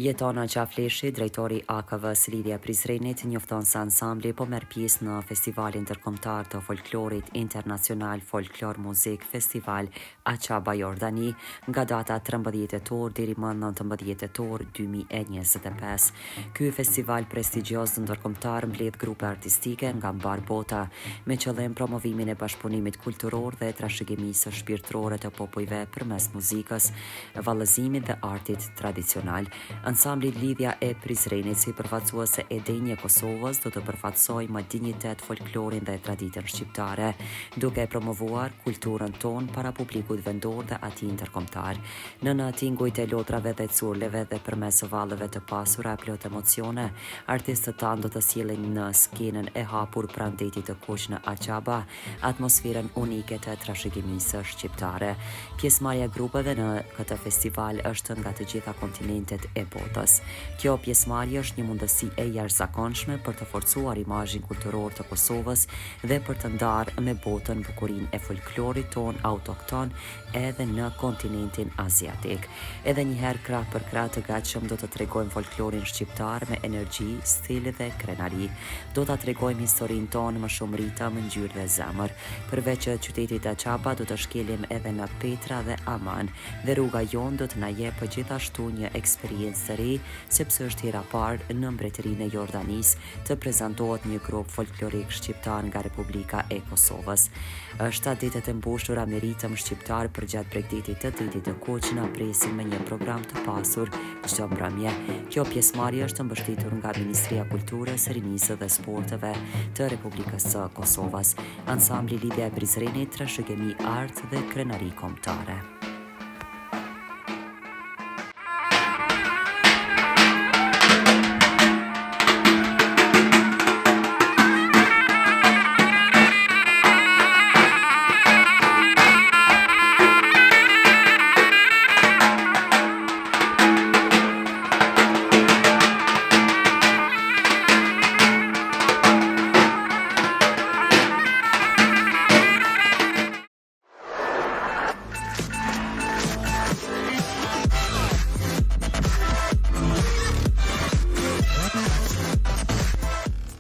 Jeton Qafleshi, drejtori i AKV-së Lidhja e Prizrenit, njofton se ansambli po merr pjesë në Festivalin Ndërkombëtar të Folklorit Internacional Folklor Muzik Festival Aqaba Jordani, nga data 13 tetor deri më 19 tetor 2025. Ky festival prestigjioz ndërkombëtar mbledh grupe artistike nga mbarë bota, me qëllim promovimin e bashkëpunimit kulturor dhe trashëgimisë shpirtërore të popujve përmes muzikës, vallëzimit dhe artit tradicional. Ansambli Lidhja e Prizrenit si përfaqësuese e denjë e Kosovës do të përfaqësojë me dinjitet folklorin dhe traditën shqiptare, duke promovuar kulturën tonë para publikut vendor dhe atij ndërkombëtar. Nën tingujt e lodrave dhe curleve dhe përmes valleve të pasura e plot emocione, artistët tanë do të sjellin në skenën e hapur pranë detit të Kuq në Aqaba atmosferën unike të trashëgimisë shqiptare. Pjesëmarrja e grupeve në këtë festival është nga të gjitha kontinentet e botës. Kjo pjesëmarrje është një mundësi e jashtëzakonshme për të forcuar imazhin kulturor të Kosovës dhe për të ndarë me botën bukurinë e folklorit tonë autokton edhe në kontinentin aziatik. Edhe një herë krah për krah të gatshëm do të tregojmë folklorin shqiptar me energji, stil dhe krenari. Do ta tregojmë historinë tonë me shumë ritëm, ngjyrë dhe zemër. Përveç qytetit Aqaba do të shkelim edhe në Petra dhe Aman dhe rruga jonë do të na jepë gjithashtu një eksperiencë të re sepse është hera parë në Mbretërinë e Jordanisë të prezantohet një grup folklorik shqiptar nga Republika e Kosovës. Shtatë ditët e mbushura me ritëm shqiptar përgjatë bregdetit të Detit të Kuq na presin me një program të pasur çdo mbrëmje. Kjo pjesëmarrje është mbështetur nga Ministria e Kulturës, Rinisë dhe Sporteve të Republikës së Kosovës. Ansambli Lidhja e Prizrenit, trashëgimi, art dhe krenari kombëtare.